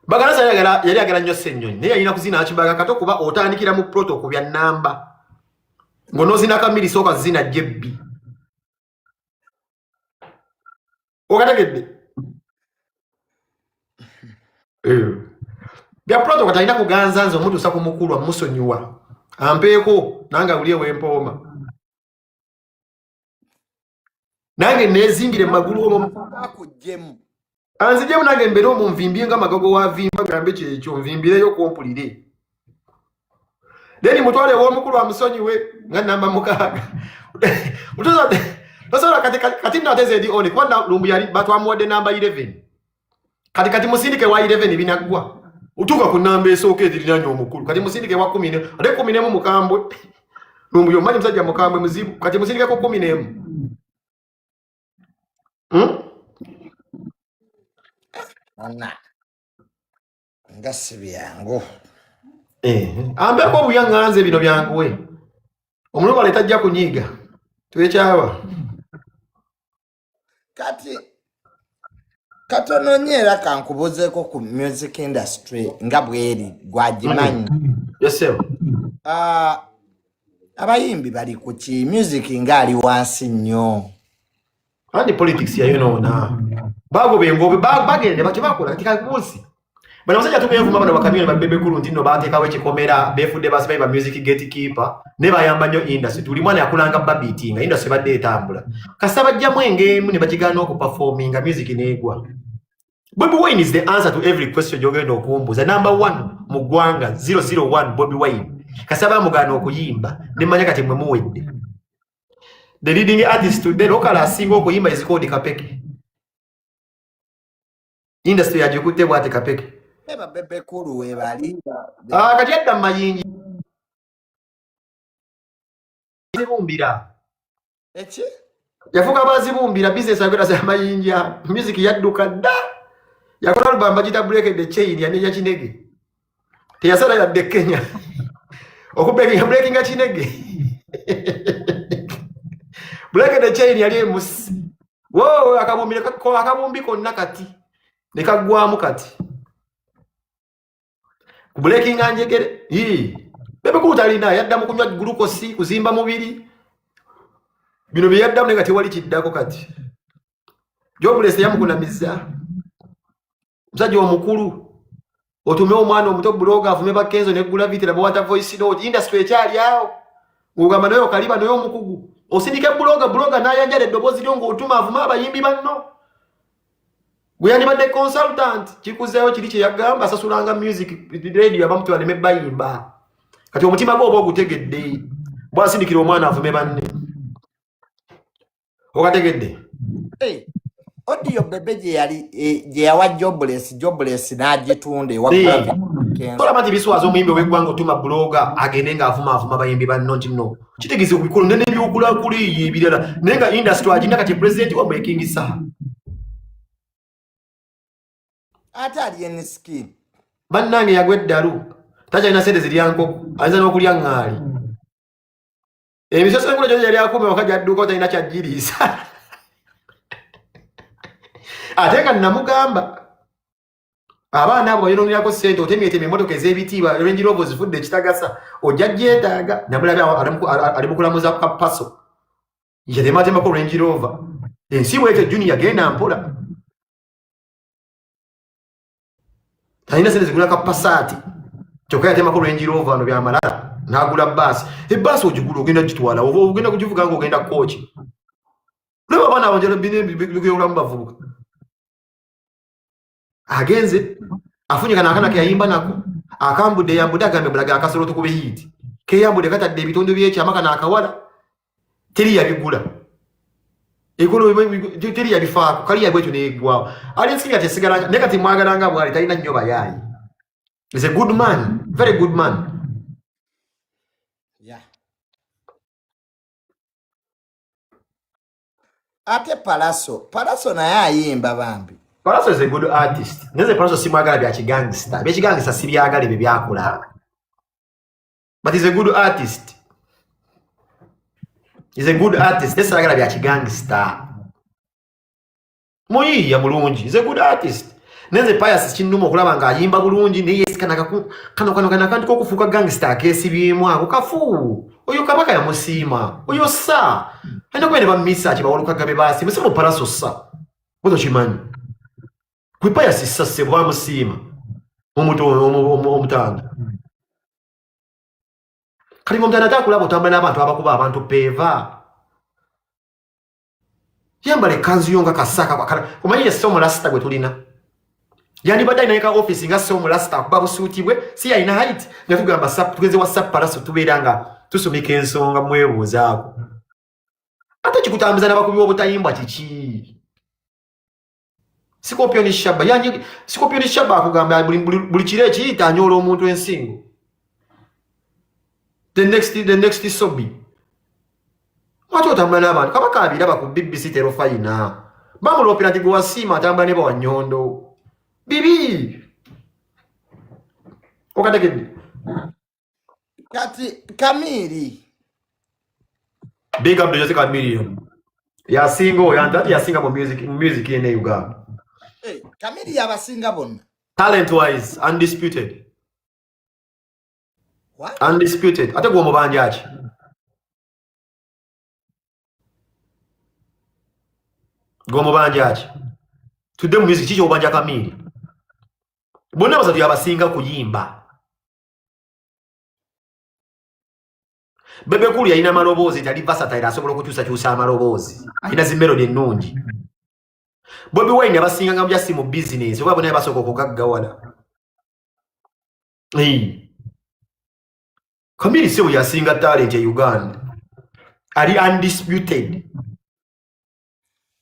Baka nasali yali ayagala nnyo Ssenyonyi naye yalina kuzina Ashibaka kato kuba otandikira mu protocol bya namba. Ng'onoozina Kamiri sooka zina JB. Okategedde? Bya protocol talina kuganza nze omutuusa ku mukulu amusonyiwa. Ampeeko nange awulire wempooma. Nange neezingire mu magulu omwo. Akuggyemu. Anzigyemu nange mbeere omwo nvimbye nga Magogo wa vimba gambe kyekyo nvimbireyo kompulire. Then mutwale ew'omukulu amusonyiwe nga namba 6. Tosobola kati nno ate ze ndi on kuba Lumbu yali batwamuwadde namba 11. Kati musindike wa 11 binaggwa. Otuuka ku namba esooka eririraanye omukulu. Kati musindike wa 10 ate 11 mukambwe. Lumbu yomanyi musajja mukambwe muzibu. Kati musindike ku 11. Ana. Nga si byangu. Ambeeko obuyaŋŋanze bino byanguwe. Omulubale tajja kunyiiga. Twekyawa. Kati katono nnyo era kankubuuzeeko ku music industry nga bw'eri gwagimanyi. Yes, sir. Abayimbi bali ku ki? Music ng'ali wansi nnyo. Andi politics yayonoona. Bagoba engobe, bagenda tebakola kati kakubuuzi. Bano abasajja tubeevuma bano bakamyoni ba Bebe Cool nti nno baateekawo ekikomera, beefudde basimanyi ba music gatekeeper, ne bayamba nnyo industry. Buli mwana yakulanga babeatinga, industry ebadde etambula. Kasita bajjamu eng'emu ne bagigaana okuperforminga, music n'egwa. Bobi Wine is the answer to every question gy'ogenda okumbuuza. Number 1 mu ggwanga, 001 Bobi Wine. Kasita baamugaana okuyimba, ne mmanya kati mmwe muwedde. The leading artist today, local asinga okuyimba is called Kapeke. Industry yagikutte bw'ati Kapeke. Eba Bebe Cool weebali. Kati adda mu mayinja. Zibumbira. Eki? Yafuuka bazibumbira business ayogera za mayinja. Music yadduka dda. Yakola album bagiyita Break the Chain yanenya Kinege. Teyasala yadde Kenya. Okubreakinga breakinga Kinege. Break the Chain yali emusi. Wo akabumbi konna kati. Ne kaggwamu kati. Kubreakinga njegere. Bebe Cool talina, yaddamu kunywa glucose, kuzimba mubiri. Bino bye yaddamu naye nga tewali kiddako kati. Jobless yamukunamizza. Musajja omukulu otume omwana omuto blogger avume ba Kenzo ne Gravity na bwata voice note, industry ekyali awo. Ng'ogamba naye okaliba naye omukugu. Osindike blogger, blogger n'ayanjala eddoboozi lyo ng'otuma avume abayimbi banno. Gwe yandibadde consultant, kikuzeeyo kiri kye yagamba, asasulanga music radio abamu tebaleme bayimba. Kati omutima gwo oba ogutegedde, bw'asindikira omwana avume banne. Okategedde? Hey, audio Bebe gye yali gye yawa Jobless, Jobless n'agitunda ewa Gravity Kenzo. Tolaba nti biswaza omuyimbi ow'eggwanga otuma blogger agende ng'avuma avuma abayimbi banno nti nno kitegeeza ebikulu nene ebyokulakula eyo ebirala, naye nga industry agina kati president wammwe King Saha. Ate ali en skin. Bannange yagwa eddalu, takyalina ssente zirya nkoko, ayinza n'okulya ŋŋaali. Emisoso gyonna yali akuuma ewaka gy'adduka talina kyagiriisa. Ate nga namugamba abaana abo bayononerako ssente, otemyetemye emmotoka ez'ebitiibwa, Range Rover zifudde ekitagasa, ojja gyetaaga. Namulabye ali mu kulamuza ka paso, yatematemako Range Rover. Ensi bwetyo, Junior genda mpola, talina ssente zigula ka Passat, kyokka yatemako Range Rover. No byamalala n'agula baasi. Ebbaasi ogigula ogenda gitwala oba ogenda kugivuga ng'ogenda kooki? Laba abaana abanjala bigeyolamu bavubuka. Agenze afunye kano akaana keyayimba nako, akambudde yambudde, agambye mulaga akasolo tukube hiiti. Keyambudde katadde ebitundu byekyama, kano akawala teri yabigula, ekolo teri yabifaako, kali yabwekyo neggwawo. Ali nsinga tesigala naye kati mwagala nga bwali, talina nnyo bayaayi. Is a good man, very good man. Yeah. Ate Palaso, Palaso naye ayimba bambi. Palaso is a good artist. Neze Palaso simwagala bya kigangsta. Bya kigangsta sibyagala ebyo byakola. But he's a good artist. He's a good artist. Neze sagala bya kigangsta. Muyiiya mulungi. He's a good artist. Neze Pius kinnuma okulaba ng'ayimba bulungi naye yesikana kano kano kano akantu k'okufuuka gangsta akeesibyemu ako kafu. Oyo Kabaka yamusiima. Oyo sa. Alina kubeera ne bamisa ki bawalukaga be baasiima. Si mu Palaso sa. Gwe tokimanyi. Gwe Pius sa ssebo bamusiima. Omutanda. Kati ng'omutanda ate akulaba otambula n'abantu abakuba abantu peeva. Yambala ekkanzu yo nga kasaka. Omanyi ye Somulasita gwe tulina. Yandibadde alina ka office nga Somulasita akuba busuuti bwe, si yalina height nga tugamba tugenze wa Sap Palaso, tubeera nga tusumika ensonga mwebuuzaako. Ate kikutambuza n'abakubi b'obutayimbwa kiki? Scorpion Shabba, yanyi Scorpion Shabba akugamba buli kiro ekiyita anyoola omuntu ensingo. The next Sobi. Lwaki otambula n'abantu? Kabaka abiraba ku BBC terofayina. Bamuloopera nti gwe wasiima atambula ne bawannyondo. Bibi. Okategedde? Kati Kamiri. Big up to Jose Chameleone. Yasinga oyo, anti yasinga mu music ene Uganda. Hey, Kamiri yabasinga bonna. Talent wise, undisputed. What? Undisputed. Ate gwe omubanja ki? Gwe omubanja ki? Tudde mu music, kiki obanja Kamiri? Bonna basatu yabasinga kuyimba. Bebe Cool yalina amaloboozi, tali versatile, asobola okukyusakyusa amaloboozi. Alina zi melody ennungi. Bobi Wine abasinga nga just mu business, oba bonna basooka okugaggawala. Hey. Kamiri sebo yasinga talent e Uganda. Ali undisputed.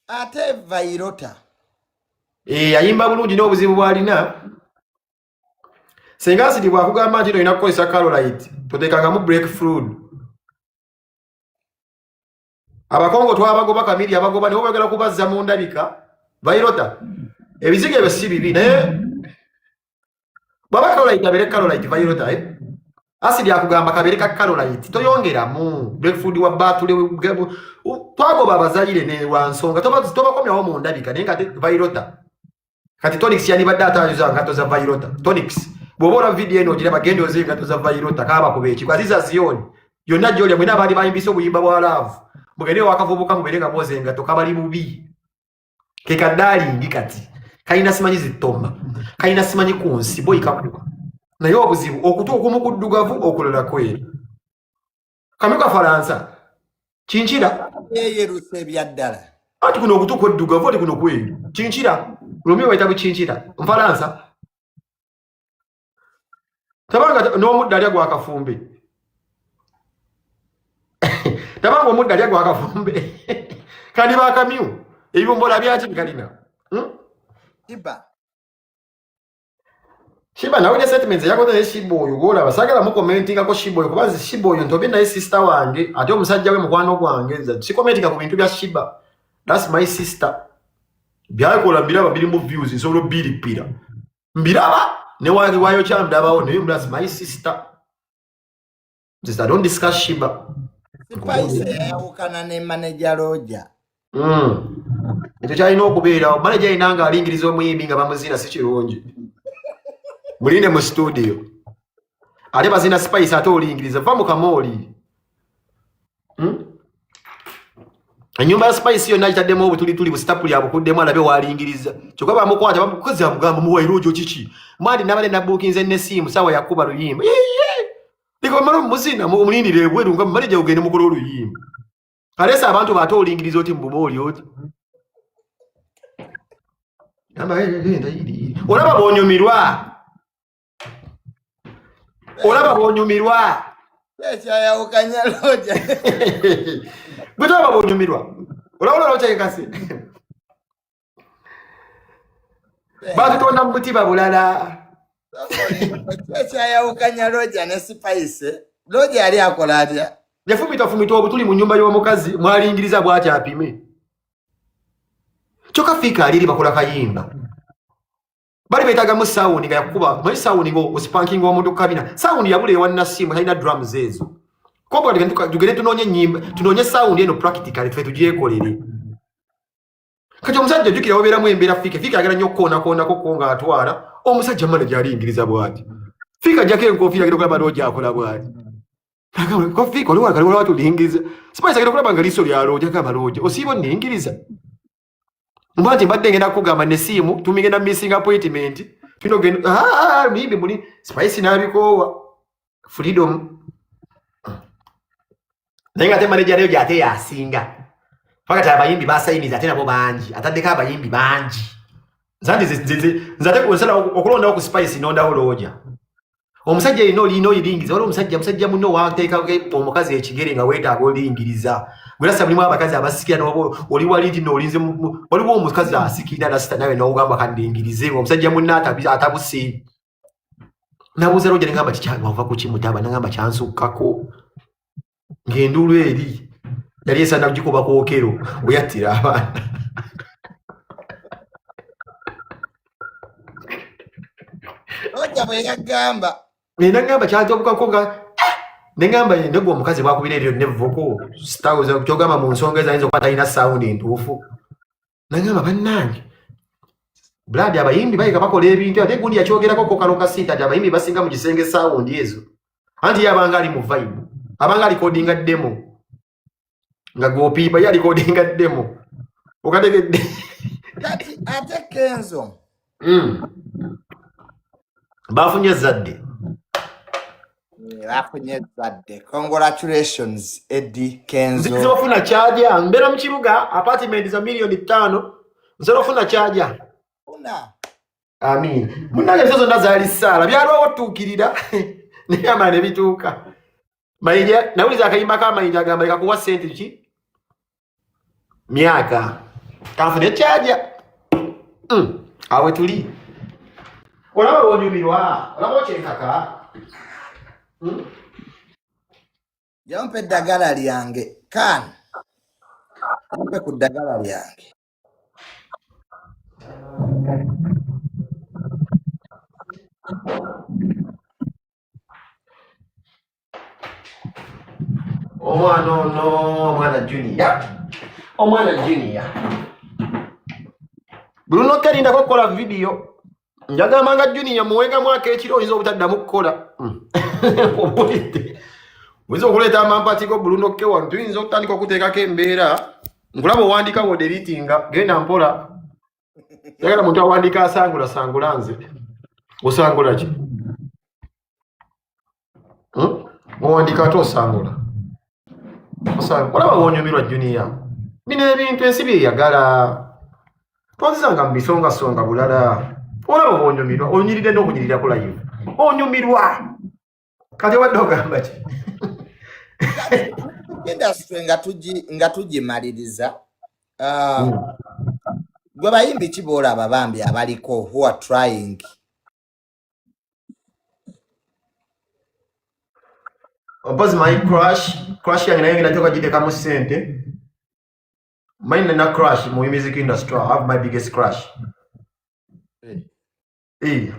Ate Vairota. Ayimba bulungi n'obuzibu bw'alina. Senga asidi bw'akugamba nti olina kukozesa Carolite, toteekangamu brake fluid. Abakongo twabagoba, Kamiri abagoba, naye oyagala kubazza mu ndabika. Vairota. Ebizigo ebyo si bibi, naye bw'aba Carolite abeere Carolite, Vairota, eh? Asidi akugamba kabeere ka Carolite, toyongeramu brake fluid wa batule. Twagoba abazayire ne lwa nsonga, tobakomyawo mu ndabika, naye nga ate Vairota. Kati Tonix yandibadde atayuza ngatto za Vairota. Tonix Bw'oba olaba vidiyo eno ogiraba, genda oze engatto za Vairota kaabakuba ekigwa. Aziza Zion yonna gy'olya mwena abaali bayimbisa obuyimba bwa laavu, mugende ewakavubuka mubeere nga mwoza engatto, kabali bubi. Ke kadaalingi kati kalina simanyi zitoma, kalina simanyi ku nsi boyi kakuba, naye obuzibu okutu okumu kuddugavu okulala kweru. Kamyu kafalansa kinkira Yeyeruse ebyaddala. Ati kuno okutu kweddugavu, ati kuno kweru. Kinkira lumye bayita bukinkira nfalansa tabanga n'omuddo alya gwakafumbe, tabanga omuddo alya gwakafumbe. Kandi bakamyu ebibombola byaki bikalina, Kiba. Shiba nawulira sentiments yakoze naye Shiba oyo gwolaba saagala mukomentingako Shiba oyo, kuba nze Shiba oyo ntobye naye sister wange, ate omusajja we mukwano gwange. Nze sikomentinga ku bintu bya Shiba, that's my sister. Byakola mbiraba, birimu views, nsobola obiripira mbiraba newayo kyamdabawo, naye that's my sister. Sister, don't discuss Shiba. Spice yayawukana ne manager Roger. Ekyo kyalina okubeerawo. Manager alina nga alingiriza omuyimbi nga bamuzina si kirungi. Mulinde mu studio ate bazina Spice, ate olingiriza va mu kamooli. Ennyumba ya Spice yonna agitaddemu obutulituli, busitapuli abukuddemu alabe walingiriza, kyokka bamukwata bamukozi amugamba muwairojo kiki mwandi nabale nabuukinze nesiimu sawa yakuba luyimba. Leka bamale omuzina, mulindire ebweru nga manager ogende mukole oluyimba. Aleese abantu baate olingiriza oti mubumooli oti gamba, "Eh, genda yiri." Olaba bwonyumirwa, olaba bwonyumirwa. Ekyayawukanya Roger. Gwe tolaba bwonyumirwa, olaba olaba okyekase batutonda mu butiba bulala. Ekyayawukanya Roger ne Spice, Roger yali akola atya? Yafumitafumita obutuli mu nyumba y'omukazi mwalingiriza bw'ati apime, kyokka fiika ali eri bakola kayimba bali beetagamu sound nga yakuba manyi sound nga osipankinga omuntu ku kabina. Sound yabula ewa Nasimu, talina drums ezo. Koba tugende tunoonye ennyimba, tunoonye sound eno practically ffe tugyekolere. Kati omusajja ojjukira wabeeramu embeera, fiika fiika ayagala nnyo okukoonakoonako ko ng'atwala omusajja manager alingiriza bw'ati. Fiika ajjako enkofiira, agenda okulaba looja akola bw'ati. Agamba, fiika oli wakali waliwo atulingiriza. Spice agenda okulaba nga liiso lya looja, agamba, looja osiiba onningiriza mba nti mbadde ngenda kukugamba nesiimu tumigenda missing appointment tulina ogenda. Ah, muyimbi muli Spice n'abikoowa freedom, naye nga ate manager leyo gyate yasinga paka ti abayimbi basayiniza ate nabo bangi, ataddeko abayimbi bangi. Nze nti nze ate nsala okulondawo ku Spice, nondawo looja. Omusajja yenna olina oyiringiza, waliwo omusajja musajja munno wateeka omukazi ekigere nga weetaaga olingiriza gwerasa. Mulimu abakazi abasikira noba oli wali nti noolinze, waliwo omukazi asikira rasita nawe nogamba kandingirize omusajja munno atabuse. Nabuuza Roja negamba kikyawava ku kimutaba, nagamba kyansukkako ng'enduulu eri yali esaana kugikuba kwokero bwe yattira abaana. Roger bwe yagamba. Nagamba kyatobukako nga neŋamba negwe omukazi bwakubira eryo nevoko kyogamba mu nsonga ezo ayinza okuba talina sound entuufu. Nagamba bannange blood abayimbi bayika bakola ebintu, ate gundi yakyogerako ko kalo kasiita nti abayimbi basinga mu kisenge sound ezo, anti ye abanga ali mu vibe, abanga alikodinga demo nga gwopiipa ye alikodinga demo okategedde. Kati ate Kenzo. Bafunye ezzadde. Bafunye ezzadde, congratulations Eddie Kenzo. Nzikiriza ofuna kyaja mbeera mu kibuga, apartment za 5 miliyoni nsobola ofuna kyaja. Funa. Amin munnange, ezo zonna zaali ssaala byalwawo otuukirira naye amala ne bituuka. Mayinja nawuliza akayimba ka Mayinja agamba leka kuwa sente ki myaka kanfune kyaja. Awe tuli olaba bwonyumirwa, olaba okyenkaka. Yampa eddagala lyange kan yampe ku ddagala lyange. Omwana ono, omwana Junior, omwana Junior Bruno, kalindako okukola vidiyo. Njagamba nga Junior muwengamu ak'ekiro, oyinza obutaddamu kukola. Obulidde oyinza okuleeta amampati go bulunokke wano, tuyinza okutandika okuteekako embeera. Nkulaba owandiika woderitinga, genda mpola. Njagala muntu awandiika asangula sangula. Nze osangula ki? Hmm? Owandiika ate osangula. Osangula. Olaba wonyumirwa, Junior. Bino ebintu ensi byeyagala, tonzizanga mu bisongasonga bulala. Olaba bwonyumirwa, onyiridde n'okunyirira ku live, onyumirwa. Kati obadde ogamba ki? Industry nga tugimaliriza, gwe bayimbi ki boolaba bambi abaliko who are trying? Mpozi my crush yange naye ngenda kyoka giteekamu ssente. Manyi nina crush mu music industry. I have my biggest crush. Eh.